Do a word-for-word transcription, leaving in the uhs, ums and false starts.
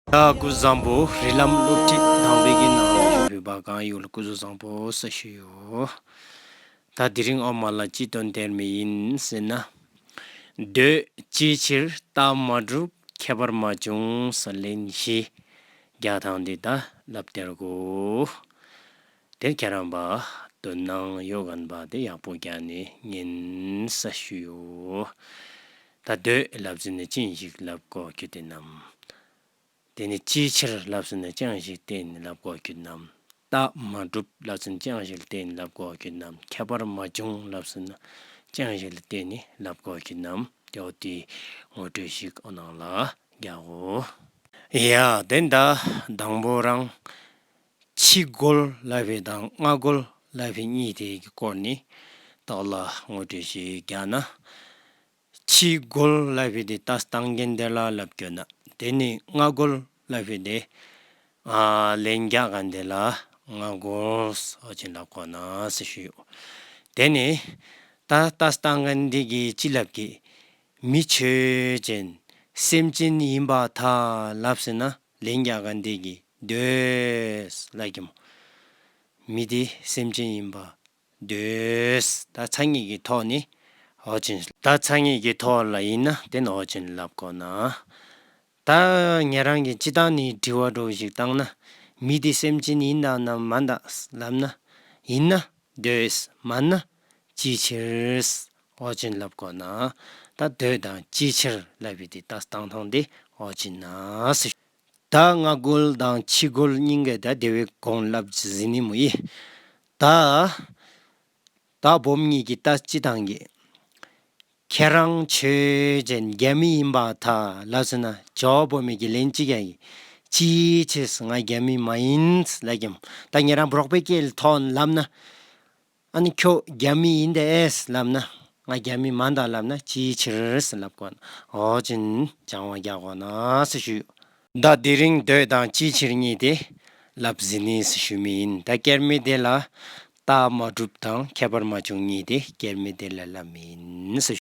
ད་སྐུ་གཟུགས་བཟང་པོ། རིགས་ལམ་སློབ་ཁྲིད་དང་པའི་གི་ནང་ལུ་ཞུགས་པའི་བར་གང་ཡོད་ལུ་སྐུ་གཟུགས་བཟང་པོ་ཟེར་ཞུ་ཡོད། ད་དེ་རིང་ཨོ་མ་ལ་ཅི་དོན་དེར་མི་ཡིན་ཟེར་ན། འདོད་ཅིའི་ཕྱིར་རྟགས་མ་གྲུབ་ཁྱད་པར་མ་བྱུང་ཟེར་ལན་བཞི་རྒྱག་ཐངས་འདི་ད་སླབ་སྟེར་དགོ། དེ་ཁྱེད་རང་པ་དོ་སྣང་ཡོད་མཁན་པ་དེ་ཡག་པོ་རྒྱག་ནི་ཉན་ཟེར་ཞུ་ཡོད། ད་འདོད་ལབ་ཟེར་ནི་ཅི་ཨིན་ཞིག་ལབ་དགོ་ཁྱོད་དེ་ནམ། དེ་ནི་ཅིའི་ཕྱིར་ལབ་ཟེར་ནི་ཅི་ཨིན་ཞིག་བརྟེན་ནི་ལབ་དགོ་ཁྱོད་ནམ། རྟགས་མ་གྲུབ་ལབ་ཟེར་ནི་ཅི་ཨིན་ཞིག་བརྟེན་ནི་ལབ་དགོ་ཁྱོད་ནམ། ཁྱད་པར་མ་བྱུང་ལབ་ཟེར་ནི་ཅི་ཨིན་ཞིག་བརྟེན་ནི་ལབ་དགོ་ཁྱོད་ནམ། དེ་འོ་དེ་ངོ་སྤྲོད་ཞིག་ཨོ་ནང་ལ་རྒྱག་དགོ། ཡ་དེ་ད་དང་པོ་རང་ཕྱི་རྒོལ་ལབ་པའི་དང་སྔ་རྒོལ་ལབ་པའི་གཉིས་དེ་གི་སྐོར་ནི་ད་ལ་ངོ་སྤྲོད་ཞིག་རྒྱག་ན། ཕྱི་རྒོལ་ལབ་པའི་དེ་ལྟ་སྟངས་འགན་དེ་ལ་ལབ་དགོ་ན། དེ་ནི་སྔ་རྒོལ་ལབ་པའི་དེ་ཨ་ལན་རྒྱག་མཁན་དེ་ལ་སྔ་རྒོལ་ཟེར་ཨོ་ཅིན་ལབ་དགོ་ན་ཟེར་ཞུ་ཡོད། དེ་ནི་ད་ལྟ་སྟངས་འགན་དེ་གིས་ཅི་ལབ་གི། མི་ཆོས་ཅན་སེམས་ཅན་ཡིན་པར་ཐལ་ལབ་ཟེར་ན་ལན་རྒྱག་མཁན་དེ་གིས་འདོད་ལབ་གི་མོ། མི་དེ་སེམས་ཅན་ཡིན་པར་འདོད། ད་ཚ་ངེས་ཀྱི་ཐོག་ནི་ཨོ་ཅིན། ད་ཚ་ངེས་ཀྱི་ཐོག་ལ་ཡིན་ན་དེ་ནི་ཨོ་ཅིན་ལབ་དགོ་ན། ད་ཉེ་རང་གི་ཅི་ད་ནི་དྲི་བ་འདྲ་བོ་ཞིག་བཏང་ན། མི་དེ་སེམས་ཅན་ཡིན་ད་ན་མན་ད་ལབ་ན། ཡིན་ན་འདོད། མན་ན་ཅིའི་ཕྱིར་ཨོ་ཅིན་ལབ་དགོ་ན། ད་འདོད་དང་ཅིའི་ཕྱིར་ལབ་པའི་དེ་ལྟ་སྟངས་ཐོང་དེ་ཨོ་ཅིན་ན་ཟེར། ད་སྔ་རྒོལ་དང་ཕྱི་རྒོལ་གཉིས་ཀ་ད་དེ་བས་གོང་ལ་ལབ་ཟིན་ནི་མོ་ཡི། ད་ད་སྦོམ་གཉིས་ཀྱི་ལྟ་སྤྱི་དང་གི། ཁྱེད་རང་ཆོས་ཅན་རྒྱ་མི་ཡིན་པར་ཐལ་ལབ་ཟེར་ན་ཇོ་བོ་མི་གི་ལན་ཅི་རྒྱག་གི། ཅིའི་ཕྱིར་ང་རྒྱ་མི་མ་ཡིན་ལབ་གི་མོ། ད་ཉེ་རང་འབྲོག་པའི་སྐད་ཐོག་ལབ་ན། ཨ་ནི་ཁྱོད་རྒྱ་མི་ཡིན་ད་ཨེས་ལབ་ན། ང་རྒྱ་མི་མན་ད་ལབ་ན་ཅིའི་ཕྱིར་ལབ་དགོ་ན། ཨོ་ཅིན་སྦྱང་བ་རྒྱག་དགོ་ན་ཟེར་ཞུ། ད་དེ་རིང་འདོད་དང་ཅིའི་ཕྱིར་གཉིས་དེ་ལབ་ཟིན་ནི་ཟེར་ཞུ་མི་ཡིན། ད་སྐྱེལ་མི་དེ་ལ་རྟགས་མ་གྲུབ་དང་ཁྱད་པར་མ་བྱུང་གཉིས་དེ་སྐྱེལ་མི་དེ་ལ་ལབ་མི་ཡིན་ཟེར་ཞུ།